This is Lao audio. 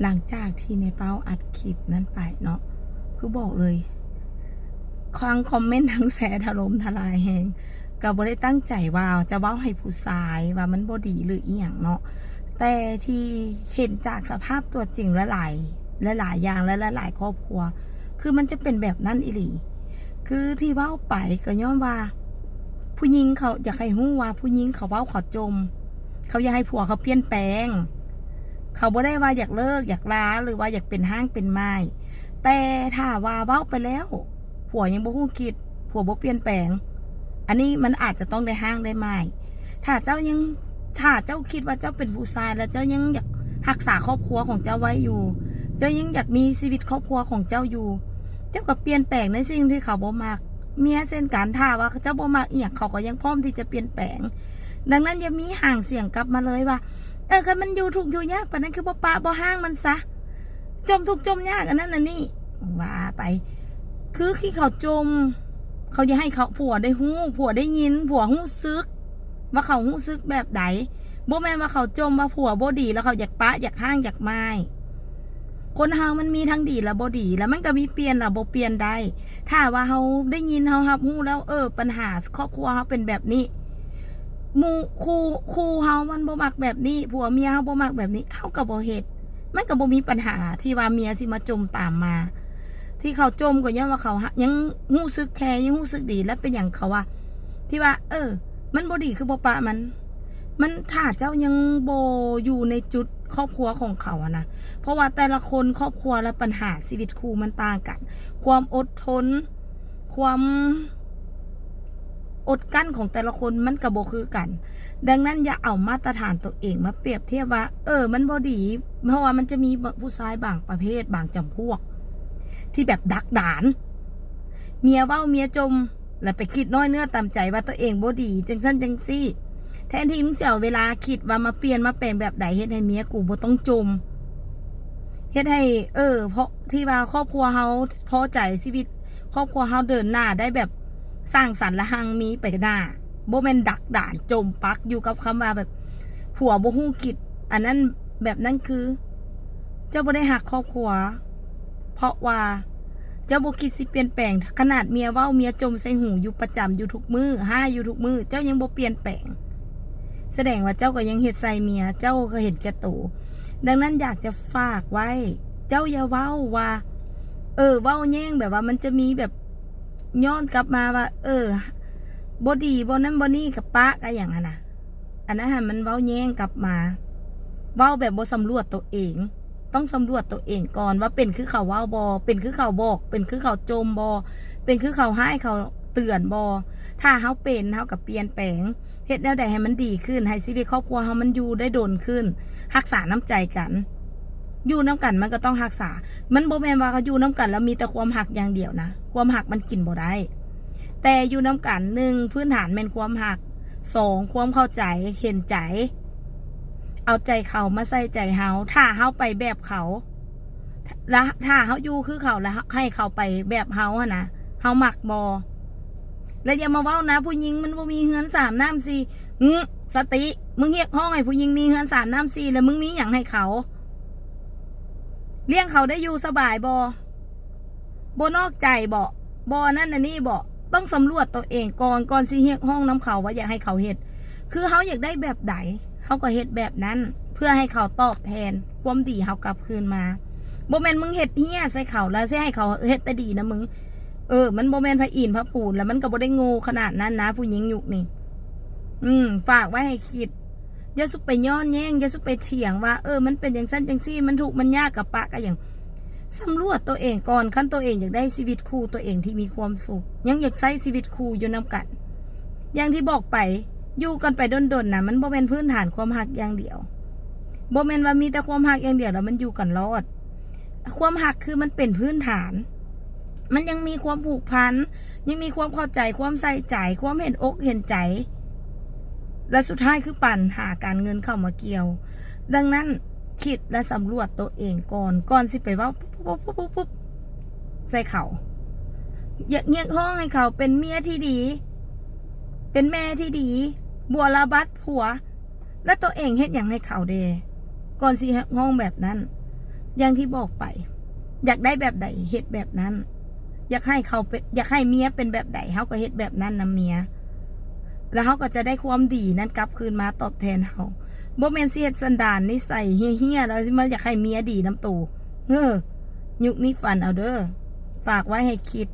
ຫຼັງຈາກທີ່ແມ່ເປົ້າອັດຄລິບນັ້ນໄປເນາະ ຄືບອກເລີຍ ທັງຄອມເມັນທັງແຊຖະຫຼົ່ມທະລາຍແຮງ. ກໍບໍ່ໄດ້ຕັ້ງໃຈວ່າຈະເວົ້າໃຫ້ຜູ້ຊາຍວ່າມັນບໍ່ດີ ຫຼື ອີ່ຫຍັງເນາະ, ແຕ່ທີ່ເຫັນຈາກສະພາບຕົວຈິງຫຼາຍໆ ຫຼາຍໆຢ່າງ ແລະ ຫຼາຍໆຄອບຄົວ ຄືມັນຈະເປັນແບບນັ້ນອີ່ຫຼີ. ຄືທີ່ເວົ້າໄປກໍຍ້ອນວ່າ ຜູ້ຍິງເຂົາຢາກໃຫ້ຮູ້ວ່າ ຜູ້ຍິງເຂົາເວົ້າ ເຂົາຈົ່ມ ເຂົາຢາກໃຫ້ຜົວເຂົາປ່ຽນແປງ. ເຂົາບໍ່ໄດ້ວ່າຢາກເລີກ ຢາກລາ ຫຼືວ່າຢາກເປັນຮ້າງເປັນໝ້າຍ, ແຕ່ຖ້າວ່າເວົ້າໄປແລ້ວ ຜົວຍັງບໍ່ຮູ້ຄິດ ຜົວບໍ່ປ່ຽນແປງ, ອັນນີ້ມັນອາດຈະຕ້ອງໄດ້ຮ້າງໄດ້ໝ້າຍ. ຖ້າເຈົ້າຍັງ ຖ້າເຈົ້າຄິດວ່າເຈົ້າເປັນຜູ້ຊາຍ ແລ້ວເຈົ້າຍັງຢາກຮັກສາຄອບຄົວຂອງເຈົ້າໄວ້ຢູ່, ເຈົ້າຍັງຢາກມີຊີວິດຄອບຄົວຂອງເຈົ້າຢູ່, ເຈົ້າກໍປ່ຽນແປງໃນສິ່ງທີ່ເຂົາບໍ່ມັກ. ເມຍເຊັ່ນກັນ ຖ້າວ່າເຈົ້າບໍ່ມັກອີ່ຫຍັງ ເຂົາກໍຍັງພ້ອມທີ່ຈະປ່ຽນແປງ. ດັ່ງນັ້ນ ຢ່າມີຫາງສຽງກັບມາເລີຍວ່າ ເອີ ຄັນມັນຢູ່ທຸກຢູ່ຍາກປານນັ້ນ ຄືບໍ່ປະບໍ່ຮ້າງມັນຊະ, ຈົ່ມທຸກຈົ່ມຍາກ ອັນນັ້ນອັນນີ້ ວ່າໄປ. ຄືທີ່ເຂົາຈົ່ມ ເຂົາຢາກໃຫ້ເຂົາ ຜົວໄດ້ຮູ້ ຜົວໄດ້ຍິນ ຜົວຮູ້ສຶກວ່າເຂົາຮູ້ສຶກແບບໃດ. ບໍ່ແມ່ນວ່າເຂົາຈົ່ມວ່າຜົວບໍ່ດີ ແລ້ວເຂົາຢາກປະ ຢາກຮ້າງ ຢາກໝ້າຍ. ຄົນເຮົາມັນມີທັງດີ ແລະ ບໍ່ດີ ແລ້ວມັນກໍມີປ່ຽນ ແລະ ບໍ່ປ່ຽນໄດ້. ຖ້າວ່າເຮົາໄດ້ຍິນ ເຮົາຮັບຮູ້ແລ້ວ ເອີ ປັນຫາຄອບຄົວເຮົາເປັນແບບນີ້ ໝູ່ ຄູ່ ຄູ່ເຮົາມັນບໍ່ມັກແບບນີ້ ຜົວເມຍເຮົາບໍ່ມັກແບບນີ້ ເຮົາກໍບໍ່ເຮັດ. ມັນກໍບໍ່ມີປັນຫາທີ່ວ່າເມຍຊິມາຈົ່ມຕາມມາ. ທີ່ເຂົາຈົ່ມກໍຍ້ອນວ່າເຂົາ ຫ- ຍັງຮູ້ສຶກແຄ ຍັງຮູ້ສຶກດີ. ແລ້ວເປັນຫຍັງເຂົາວ່າ ທີ່ວ່າ ເອີ ມັນບໍ່ດີ ຄືບໍ່ປະມັນ? ມັນ ຖ້າເຈົ້າຍັງບໍ່ຢູ່ໃນຈຸດຄອບຄົວຂອງເຂົາຫັ້ນນະ, ເພາະວ່າແຕ່ລະຄົນ ຄອບຄົວ ແລະ ປັນຫາຊີວິດຄູ່ມັນຕ່າງກັນ, ຄວາມອົດທົນ ຄວາມອົດກັ້ນຂອງແຕ່ລະຄົນມັນກໍບໍ່ຄືກັນ. ດັ່ງນັ້ນ ຢ່າເອົາມາດຕະຖານຕົວເອງມາປຽບທຽບວ່າ ເອີ ມັນບໍ່ດີ, ເພາະວ່າມັນຈະມີ ບ- ຜູ້ຊາຍບາງປະເພດ ບາງຈຳພວກ ທີ່ແບບດັກດານ ເມຍເວົ້າເມຍຈົ່ມ ແລ້ວໄປຄິດນ້ອຍເນື້ອຕ່ຳໃຈວ່າຕົວເອງບໍ່ດີ ຈັ່ງຊັ້ນຈັ່ງຊີ້. ແທນທີ່ມຶງຊິເອົາເວລາຄິດວ່າມາປ່ຽນມາແປງແບບໃດ ເຮັດໃຫ້ເມຍກູບໍ່ຕ້ອງຈົ່ມ ເຮັດໃຫ້ ເອີ ເພາະທີ່ວ່າຄອບຄົວເຮົາພໍໃຈ ຊີວິດຄອບຄົວເຮົາເດີນໜ້າໄດ້ແບບສ້າງສັນລະຮັ່ງມີໄປໜ້າ, ບໍ່ແມ່ນດັກດານຈົມປັກຢູ່ກັບຄຳວ່າແບບຜົວບໍ່ຮູ້ກິດ. ອັນນັ້ນ ແບບນັ້ນຄືເຈົ້າບໍ່ໄດ້ຮັກຄອບຄົວ ເພາະວ່າເຈົ້າບໍ່ຄິດຊິປ່ຽນແປງ. ຂະໜາດເມຍເວົ້າ ເມຍຈົ່ມໃສ່ຫູຢູ່ປະຈຳ ຢູ່ທຸກມື້ ຮ້າຍຢູ່ທຸກມື້ ເຈົ້າຍັງບໍ່ປ່ຽນແປງ. ສະແດງວ່າເຈົ້າກໍຍັງເຮັດໃສ່ເມຍ ເຈົ້າກໍເຫັນແກ່ໂຕ. ດັ່ງນັ້ນ ຢາກຈະຝາກໄວ້ ເຈົ້າຢ່າເວົ້າວ່າ ເອີ ເວົ້າແຍງ ແບບວ່າມັນຈະມີແບບຍ້ອນກັບມາວ່າ ເອີ ບໍ່ດີ ບໍ່ນັ້ນບໍ່ນີ້ ກະປະ ກະຫຍັງຫັ້ນນະ. ອັນນັ້ນຫັ້ນມັນເວົ້າແຍງກັບມາ ເວົ້າແບບບໍ່ສຳຫຼວດຕົວເອງ. ຕ້ອງສຳຫຼວດຕົວເອງກ່ອນວ່າເປັນຄືເຂົາເວົ້າບໍ່? ເປັນຄືເຂົາບອກ? ເປັນຄືເຂົາຈົ່ມບໍ່? ເປັນຄືເຂົາຮ້າຍ ເຂົາເຕືອນບໍ່? ຖ້າເຮົາເປັນ ເຮົາກໍປ່ຽນແປງ ເຮັດແນວໃດໃຫ້ມັນດີຂຶ້ນ ໃຫ້ຊີວິດຄອບຄົວເຮົາມັນຢູ່ໄດ້ດົນຂຶ້ນ. ຮັກສານ້ຳໃຈກັນ ຢູ່ນຳກັນມັນກໍຕ້ອງຮັກສາ. ມັນບໍ່ແມ່ນວ່າເຮົາຢູ່ນຳກັນແລ້ວມີແຕ່ຄວາມຮັກຢ່າງດຽວນະ, ຄວາມຮັກມັນກິນບໍ່ໄດ້. ແຕ່ຢູ່ນຳກັນ ໜຶ່ງ ພື້ນຖານແມ່ນຄວາມຮັກ, ສອງ ຄວາມເຂົ້າໃຈ ເຫັນໃຈ ເອົາໃຈເຂົາມາໃສ່ໃຈເຮົາ. ຖ້າເຮົາໄປແບບເຂົາ ລະ ຖ້າເຮົາຢູ່ຄືເຂົາ ລະໃຫ້ເຂົາໄປແບບເຮົາຫັ້ນນະ ເຮົາມັກບໍ່? ລະຢ່າມາເວົ້ານະ ຜູ້ຍິງມັນບໍ່ມີເຮືອນສາມນ້ຳສີ່. ຫື ສະຕິ ມຶງຮຽກຮ້ອງໃຫ້ຜູ້ຍິງມີເຮືອນສາມນ້ຳສີ່ ລະມຶງມີຫຍັງໃຫ້ເຂົາ? ລ້ຽງເຂົາໄດ້ຢູ່ສະບາຍບໍ່? ບໍ່ນອກໃຈບໍ່? ບໍ່ອັນນັ້ນອັນນີ້ບໍ່? ຕ້ອງສຳຫຼວດຕົວເອງກ່ອນ ກ່ອນຊິຮຽກຮ້ອງນຳເຂົາວ່າຢາກໃຫ້ເຂົາເຮັດ. ຄືເຮົາຢາກໄດ້ແບບໃດ ເຮົາກໍເຮັດແບບນັ້ນ ເພື່ອໃຫ້ເຂົາຕອບແທນຄວາມດີເຮົາກັບຄືນມາ. ບໍ່ແມ່ນມຶງເຮັດເຮ້ຍໃສ່ເຂົາ ແລ້ວຊິໃຫ້ເຂົາເຮັດແຕ່ດີນຳມຶງ. ເອີ ມັນບໍ່ແມ່ນພະອິນພະປູນ ແລ້ວມັນກໍບໍ່ໄດ້ໂງ່ຂະໜາດນັ້ນນະ ຜູ້ຍິງຍຸກນີ້. ອືມ ຝາກໄວ້ໃຫ້ຄິດ. ຢ່າສຸໄປຍ້ອນແຍ້ງ ຢ່າສຸໄປຖຽງວ່າ ເອີ ມັນເປັນຈັ່ງຊັ້ນຈັ່ງຊີ້ ມັນທຸກມັນຍາກ ກະປະກະຫຍັງ. ສຳຫຼວດຕົວເອງກ່ອນ ຄັນຕົວເອງຢາກໄດ້ຊີວິດຄູ່ຕົວເອງທີ່ມີຄວາມສຸກ ຍັງຢາກໃຊ້ຊີວິດຄູ່ຢູ່ນຳກັນ. ຢ່າງທີ່ບອກໄປ ຢູ່ກັນໄປດົນໆນະ ມັນບໍ່ແມ່ນພື້ນຖານຄວາມຮັກຢ່າງດຽວ. ບໍ່ແມ່ນວ່າມີແຕ່ຄວາມຮັກຢ່າງດຽວ ແລ້ວມັນຢູ່ກັນລອດ. ຄວາມຮັກຄືມັນເປັນພື້ນຖານ ມັນຍັງມີຄວາມຜູກພັນ ຍັງມີຄວາມເຂົ້າໃຈ ຄວາມໃສ່ໃຈ ຄວາມເຫັນອົກເຫັນໃຈ ແລະ ສຸດທ້າຍຄືປັນຫາການເງິນເຂົ້າມາກ່ຽວ. ດັ່ງນັ້ນ ຄິດ ແລະ ສຳຫຼວດຕົວເອງກ່ອນ ກ່ອນຊິໄປເວົ້າປຸບໆໆໆໃສ່ເຂົາ. ຢາກຮຽກຮ້ອງໃຫ້ເຂົາເປັນເມຍທີ່ດີ ເປັນແມ່ທີ່ດີ ບົວລະບັດຜົວ ແລະ ຕົວເອງເຮັດຫຍັງໃຫ້ເຂົາແດ່ ກ່ອນຊິຮຽກຮ້ອງແບບນັ້ນ? อย่างที่บอกไป อยากได้แบบใดเฮ็ดแบบนั้น อยากให้เขาเป็น อยากให้เมียเป็นแบบใด เฮาก็เฮ็ดแบบนั้นนำเมีย แล้วเฮาก็จะได้ความดีนั้นกลับคืนมาตอบแทนเฮา บ่แม่นสิเฮ็ดสันดานนิสัยเฮี้ยๆ แล้วสิมาอยากให้เมียดีนำโต เฮ้อ ยุคนี้ฟันเอาเด้อ ฝากไว้ให้คิด